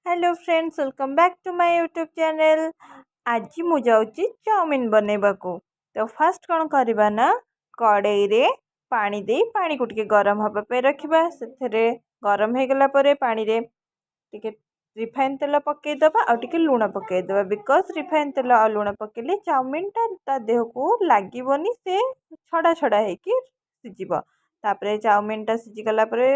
Hello friends, welcome back to my YouTube channel। ଆଜି ମୁଁ ଯାଉଛି ଚାଉମିନ ବନେଇବାକୁ। ତ ଫାଷ୍ଟ କ'ଣ କରିବା ନା, କଡ଼େଇରେ ପାଣି ଦେଇ ପାଣିକୁ ଟିକେ ଗରମ ହେବା ପାଇଁ ରଖିବା। ସେଥିରେ ଗରମ ହେଇଗଲା ପରେ ପାଣିରେ ଟିକେ ରିଫାଇନ୍ ତେଲ ପକାଇଦେବା ଆଉ ଟିକେ ଲୁଣ ପକାଇଦେବା, because refine ତେଲ ଆଉ ଲୁଣ ପକାଇଲେ ଚାଉମିନଟା ତା ଦେହକୁ ଲାଗିବନି, ସେ ଛଡ଼ା ଛଡ଼ା ହେଇକି ସିଝିବ। ତାପରେ ଚାଉମିନଟା ସିଝିଗଲା ପରେ,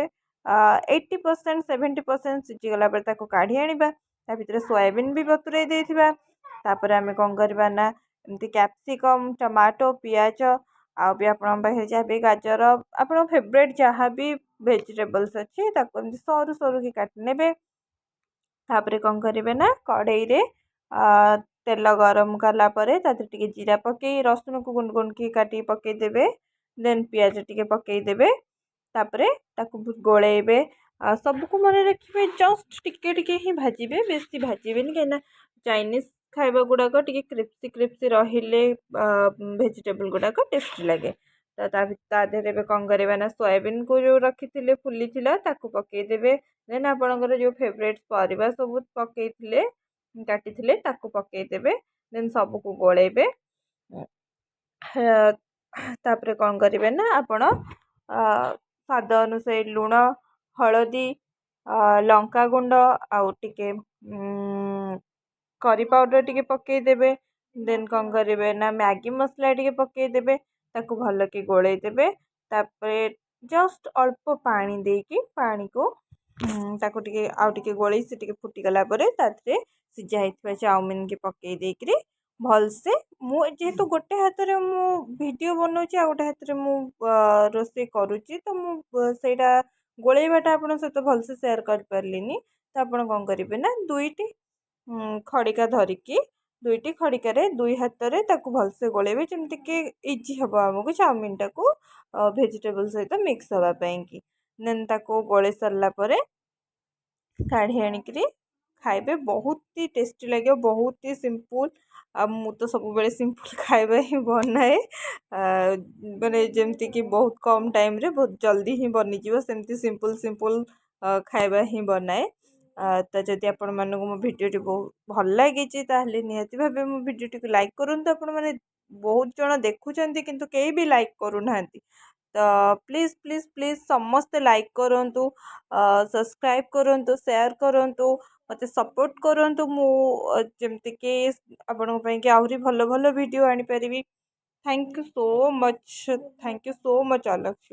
80%, 70% ସିଝିଗଲା ପରେ ତାକୁ କାଢ଼ି ଆଣିବା। ତା ଭିତରେ ସୋୟାବିନ୍ ବି ବତୁରାଇ ଦେଇଥିବା। ତାପରେ ଆମେ କ'ଣ କରିବା ନା, ଏମିତି କ୍ୟାପ୍ସିକମ୍, ଟମାଟୋ, ପିଆଜ ଆଉ ବି ଆପଣଙ୍କ ପାଖରେ ଯାହା ବି ଗାଜର, ଆପଣଙ୍କ ଫେଭରେଟ୍ ଯାହା ବି ଭେଜିଟେବଲ୍ସ ଅଛି, ତାକୁ ଏମିତି ସରୁ ସରୁକି କାଟି ନେବେ। ତାପରେ କ'ଣ କରିବେ ନା, କଡ଼େଇରେ ତେଲ ଗରମ କଲା ପରେ ତା ଦେହରେ ଟିକେ ଜିରା ପକାଇ ରସୁଣକୁ ଗୁଣ୍ଡ ଗୁଣ୍ଡକି କାଟିକି ପକାଇଦେବେ। ଦେନ୍ ପିଆଜ ଟିକେ ପକାଇଦେବେ। ତାପରେ ତାକୁ ଗୋଳେଇବେ। ସବୁକୁ ମନେ ରଖିବେ, ଜଷ୍ଟ ଟିକେ ଟିକେ ହିଁ ଭାଜିବେ, ବେଶୀ ଭାଜିବେନି, କାହିଁକିନା ଚାଇନିଜ୍ ଖାଇବା ଗୁଡ଼ାକ ଟିକେ କ୍ରିସ୍ପି କ୍ରିସ୍ପି ରହିଲେ ଭେଜିଟେବଲ୍ ଗୁଡ଼ାକ ଟେଷ୍ଟି ଲାଗେ। ତ ତା ଦେହରେ ଏବେ କ'ଣ କରିବେ ନା, ସୋୟାବିନ୍କୁ ଯେଉଁ ରଖିଥିଲେ, ଫୁଲିଥିଲା, ତାକୁ ପକାଇଦେବେ। ଦେନ୍ ଆପଣଙ୍କର ଯେଉଁ ଫେଭରେଟ୍ ପରିବା ସବୁ ପକାଇଥିଲେ, କାଟିଥିଲେ, ତାକୁ ପକାଇଦେବେ। ଦେନ୍ ସବୁକୁ ଗୋଳେଇବେ। ତାପରେ କ'ଣ କରିବେ ନା, ଆପଣ ସ୍ୱାଦ ଅନୁସାରେ ଲୁଣ, ହଳଦୀ, ଲଙ୍କାଗୁଣ୍ଡ ଆଉ ଟିକେ କରି ପାଉଡ଼ର ଟିକେ ପକାଇଦେବେ। ଦେନ୍ କ'ଣ କରିବେ ନା, ମ୍ୟାଗି ମସଲା ଟିକେ ପକାଇଦେବେ। ତାକୁ ଭଲକି ଗୋଳେଇ ଦେବେ। ତାପରେ ଜଷ୍ଟ ଅଳ୍ପ ପାଣି ଦେଇକି ପାଣିକୁ ତାକୁ ଟିକେ ଆଉ ଟିକେ ଗୋଳେଇ ସେ ଟିକେ ଫୁଟିଗଲା ପରେ ତା ଦେହରେ ସିଝା ହେଇଥିବା ଚାଉମିନକି ପକାଇ ଦେଇକିରି ଭଲସେ, ମୁଁ ଯେହେତୁ ଗୋଟେ ହାତରେ ମୁଁ ଭିଡ଼ିଓ ବନାଉଛି ଆଉ ଗୋଟେ ହାତରେ ମୁଁ ରୋଷେଇ କରୁଛି, ତ ମୁଁ ସେଇଟା ଗୋଳେଇବାଟା ଆପଣଙ୍କ ସହିତ ଭଲସେ ସେୟାର କରିପାରିଲିନି। ତ ଆପଣ କ'ଣ କରିବେ ନା, ଦୁଇଟି ଖଡ଼ିକା ଧରିକି ଦୁଇଟି ଖଡ଼ିକାରେ ଦୁଇ ହାତରେ ତାକୁ ଭଲସେ ଗୋଳେଇବେ, ଯେମିତିକି ଇଜି ହେବ ଆମକୁ ଚାଉମିନଟାକୁ ଭେଜିଟେବଲ୍ ସହିତ ମିକ୍ସ ହେବା ପାଇଁକି। ଦେନ୍ ତାକୁ ଗୋଳେଇ ସାରିଲା ପରେ କାଢ଼ି ଆଣିକିରି ଖାଇବେ, ବହୁତ ହି ଟେଷ୍ଟି ଲାଗିବ, ବହୁତ ହି ସିମ୍ପୁଲ୍। ଆଉ ମୁଁ ତ ସବୁବେଳେ ସିମ୍ପୁଲ୍ ଖାଇବା ହିଁ ବନାଏ, ମାନେ ଯେମିତିକି ବହୁତ କମ୍ ଟାଇମ୍ରେ ବହୁତ ଜଲ୍ଦି ହିଁ ବନିଯିବ, ସେମିତି ସିମ୍ପୁଲ୍ ସିମ୍ପୁଲ୍ ଖାଇବା ହିଁ ବନାଏ। ତ ଯଦି ଆପଣମାନଙ୍କୁ ମୋ ଭିଡ଼ିଓଟି ବହୁତ ଭଲ ଲାଗିଛି, ତାହେଲେ ନିହାତି ଭାବେ ମୋ ଭିଡ଼ିଓଟିକୁ ଲାଇକ୍ କରନ୍ତୁ। ଆପଣମାନେ ବହୁତ ଜଣ ଦେଖୁଛନ୍ତି କିନ୍ତୁ କେହି ବି ଲାଇକ୍ କରୁନାହାନ୍ତି। ତ ପ୍ଲିଜ୍, ପ୍ଲିଜ୍, ପ୍ଲିଜ୍ ସମସ୍ତେ ଲାଇକ୍ କରନ୍ତୁ, ସବସ୍କ୍ରାଇବ୍ କରନ୍ତୁ, ସେୟାର କରନ୍ତୁ, ମୋତେ ସପୋର୍ଟ କରନ୍ତୁ, ମୁଁ ଯେମିତିକି ଆପଣଙ୍କ ପାଇଁକି ଆହୁରି ଭଲ ଭଲ video ଆଣିପାରିବି। Thank you so much, thank you so much all of you.